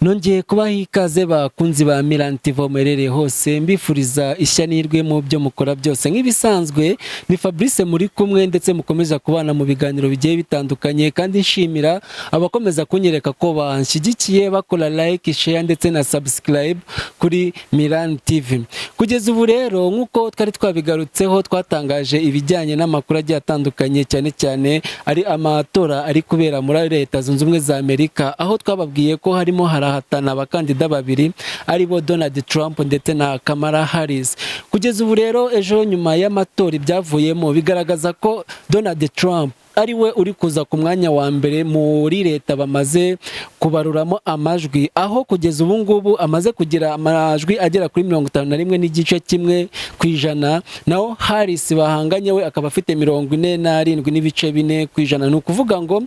Nongeye kubaha ikaze, bakunzi ba Milan TV muherereye hose, mbifuriza ishya n'ihirwe mu byo mukora byose. Nk'ibisanzwe ni Fabrice muri kumwe, ndetse mukomeza kubana mu biganiro bigiye bitandukanye, kandi nshimira abakomeza kunyereka ko banshyigikiye bakora like, share ndetse na subscribe kuri Milan TV. Kugeza ubu rero, nk'uko twari twabigarutseho, twatangaje ibijyanye n'amakuru agiye atandukanye, cyane cyane ari amatora ari kubera muri Leta Zunze Ubumwe za Amerika, aho twababwiye ko harimo harahatana abakandida babiri, aribo Donald Trump ndetse na Kamala Harris. Kugeza ubu rero, ejo nyuma y'amatora, ibyavuyemo bigaragaza ko Donald Trump ari we uri kuza ku mwanya wa mbere muri leta bamaze kubaruramo amajwi, aho kugeza ubu ngubu amaze kugira amajwi agera kuri 51.1%, naho Harris bahanganye we akaba afite 47.4%. Ni ukuvuga ngo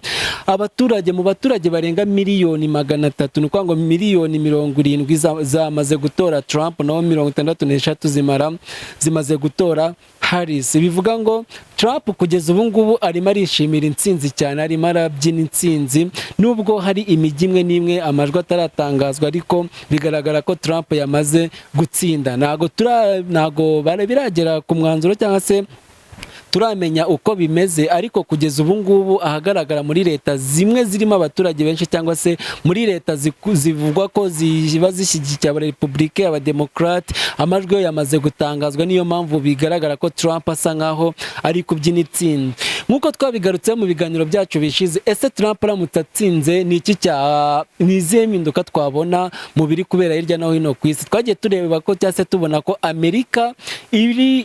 abaturage, mu baturage barenga miliyoni 300, ni ukuvuga ngo miliyoni 70 zamaze gutora Trump, naho 63 zimaze gutora Harris. Bivuga ngo Trump kugeza ubu ngubu arimo arishimira intsinzi cyane, arimo arabyina intsinzi, nubwo hari imijyi imwe n'imwe amajwi ataratangazwa, ariko bigaragara ko Trump yamaze gutsinda. Ntago biragera ku mwanzuro cyangwa se turamenya uko bimeze, ariko kugeza ubu ngubu ahagaragara muri leta zimwe zirimo abaturage benshi, cyangwa se muri leta zivugwa ko ziba zishyigikiye abarepubulike, abademokarate, amajwi yo yamaze gutangazwa. Niyo mpamvu bigaragara ko Trump asa nkaho ari kubyina itsinda, nk'uko twabigarutseho mu biganiro byacu bishize. Ese Trump aramutse atsinze, ni iki cya ni izihe mpinduka twabona mu biri kubera hirya no hino ku isi? Twagiye tureba ko, cyangwa se tubona ko Amerika iri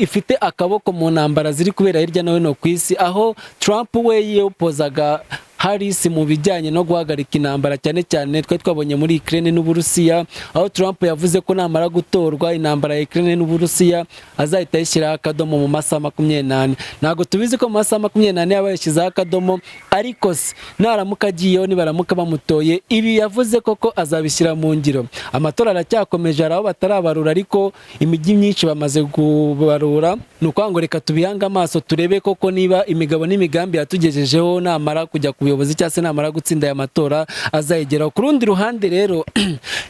ifite akaboko mu ntambara ziri kubera hirya no hino ku isi, aho Trump we yopozaga Harris mu bijyanye no guhagarika intambara, cyane cyane twari twabonye muri Ukraine n'Uburusiya, aho Trump yavuze ko namara gutorwa intambara ya Ukraine n'Uburusiya azahita ayishyiraho akadomo mu masaha 24. Ntabwo tubizi ko mu masaha 24 yaba yashyizeho akadomo, ariko se naramuka agiyeho, nibaramuka bamutoye, ibi yavuze koko azabishyira mu ngiro? Amatora aracyakomeje, hari aho batarabarura, ariko imijyi myinshi bamaze kubarura. Ni ukuvuga ngo reka tubihange amaso turebe koko niba imigabo n'imigambi yatugejejeho, namara kujya ku buyobozi cyangwa se namara gutsinda aya matora, azayigeraho. Ku rundi ruhande rero,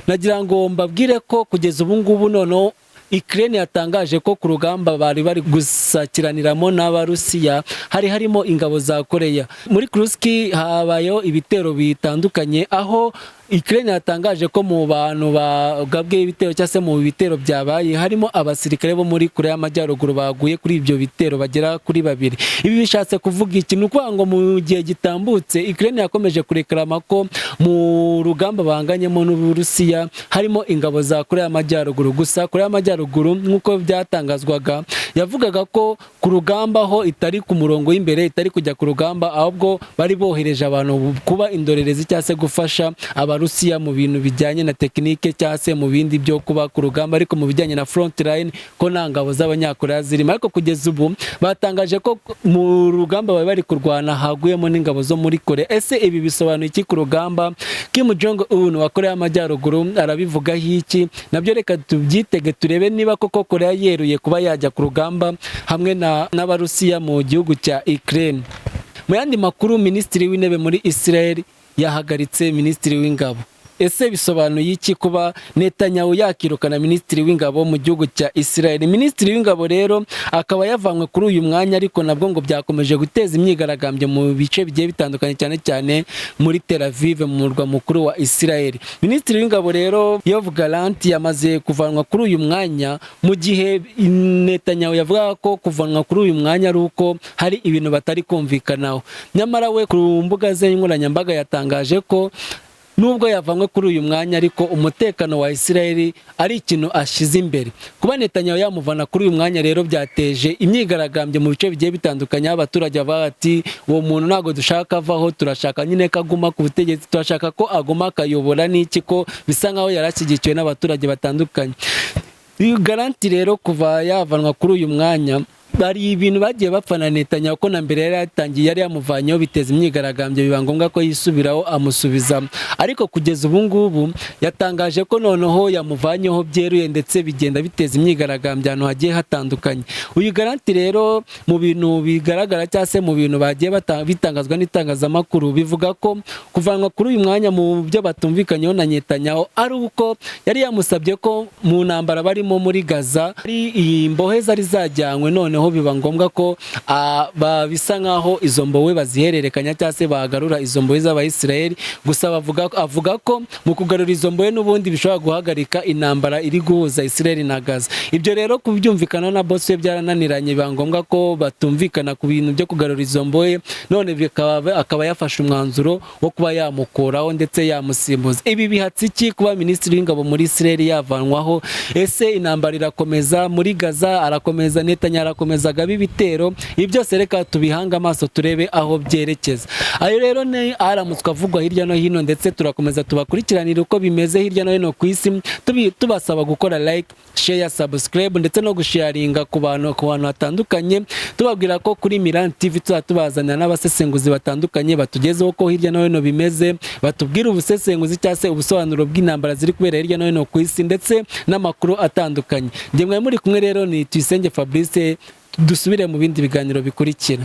nagira ngo mbabwire ko kugeza ubu ngubu noneho Ukraine yatangaje ko ku rugamba bari bari gusakiraniramo n'Abarusiya hari harimo ingabo za Korea. Muri Kursk habayeho ibitero bitandukanye, aho Ukraine yatangaje ko mu bantu bagabwe ibitero cyangwa se mu bitero byabaye harimo abasirikare bo muri Korea y'Amajyaruguru baguye kuri ibyo bitero bagera kuri babiri. Ibi bishatse kuvuga iki? Ni ukuvuga ngo mu gihe gitambutse Ukraine yakomeje kurekarama ko mu rugamba bahanganyemo n'Uburusiya harimo ingabo za Korea y'Amajyaruguru. Gusa Korea y'Amajyaruguru, nk'uko byatangazwaga, yavugaga ko ku rugamba ho itari ku murongo w'imbere, itari kujya ku rugamba, ahubwo bari bohereje abantu kuba indorerezi cyangwa se gufasha Abarusiya mu bintu bijyanye na tekinike cyangwa se mu bindi byo kuba ku rugamba, ariko mu bijyanye na front line ko nta ngabo z'Abanyakoreya zirimo. Ariko kugeza ubu batangaje ko mu rugamba bari bari kurwana haguyemo n'ingabo zo muri Korea. Ese ibi bisobanuye iki ku rugamba? Kim Jong Un wa Korea y'Amajyaruguru arabivugaho iki? Nabyo reka tubyitege turebe niba koko Korea yeruye kuba yajya ku rugamba hamwe n'Abarusiya mu gihugu cya Ukraine. Mu yandi makuru, Minisitiri w'Intebe muri Israel yahagaritse Minisitiri w'Ingabo. Ese bisobanuye iki kuba Netanyahu yakirukana Minisitiri w'Ingabo mu gihugu cya Israel? Minisitiri w'Ingabo rero akaba yavanywe kuri uyu mwanya, ariko nabwo ngo byakomeje guteza imyigaragambyo mu bice bigiye bitandukanye, cyane cyane muri Tel Aviv, mu murwa mukuru wa Israel. Minisitiri w'Ingabo rero Yoav Gallant yamaze kuvanwa kuri uyu mwanya, mu gihe Netanyahu yavugaga ko kuvanwa kuri uyu mwanya ari uko hari ibintu batari kumvikanaho. Nyamara we ku mbuga ze nkoranyambaga yatangaje ko nubwo yavanywe kuri uyu mwanya, ariko umutekano wa Israel ari ikintu ashyize imbere. Kuba Netanyahu yamuvana kuri uyu mwanya rero byateje imyigaragambyo mu bice bigiye bitandukanye, aho abaturage bavuga ati: "Uwo muntu ntabwo dushaka avaho, turashaka nyine ko aguma ku butegetsi, turashaka ko aguma akayobora." N'iki ko bisa nkaho yari ashyigikiwe n'abaturage batandukanye. Uyu Gallant rero kuva yavanwa kuri uyu mwanya Hari ibintu bagiye bapfana Netanyahu, ko na mbere yari yatangiye, yari yamuvanyeho, biteza imyigaragambyo, biba ngombwa ko yisubiraho amusubiza. Ariko kugeza ubu ngubu yatangaje ko noneho yamuvanyeho byeruye, ndetse bigenda biteza imyigaragambyo ahantu hagiye hatandukanye. Uyu Gallant rero, mu bintu bigaragara cyangwa se mu bintu bagiye bitangazwa n'itangazamakuru, bivuga ko kuvanwa kuri uyu mwanya mu byo batumvikanyeho na Netanyahu ari uko yari yamusabye ko mu ntambara barimo muri Gaza ari iyi mbohe zari zajyanywe, noneho biba ngombwa ko bisa nkaho izo mbohe bazihererekanya cyangwa se bagarura izo mbohe z'Abayisiraheli. Gusa avuga ko mu kugarura izo mbohe n'ubundi bishobora guhagarika intambara iri guhuza Israel na Gaza. Ibyo rero kubyumvikana na boss we byarananiranye, biba ngombwa ko batumvikana ku bintu byo kugarura izo mbohe, none akaba yafashe umwanzuro wo kuba yamukuraho ndetse yamusimbuza. Ibi bihatse iki kuba minisitiri w'ingabo muri Israel yavanwaho? Ese intambara irakomeza muri Gaza? Arakomeza, Netanyahu arakomeza agaba ibitero. Ibi byose reka tubihange amaso turebe aho byerekeza. Ayo rero ni aramutswe avugwa hirya no hino, ndetse turakomeza tubakurikiranira uko bimeze hirya no hino ku isi, tubasaba gukora like, share, subscribe ndetse no gusharinga ku bantu hatandukanye, tubabwira ko kuri Milan TV tuzaba tubazanira n'abasesenguzi batandukanye batugezeho uko hirya no hino bimeze, batubwira ubusesenguzi cyangwa se ubusobanuro bw'intambara ziri kubera hirya no hino ku isi ndetse n'amakuru atandukanye. Njye mwari muri kumwe rero ni Tuyisenge Fabrice. Dusubire mu bindi biganiro bikurikira.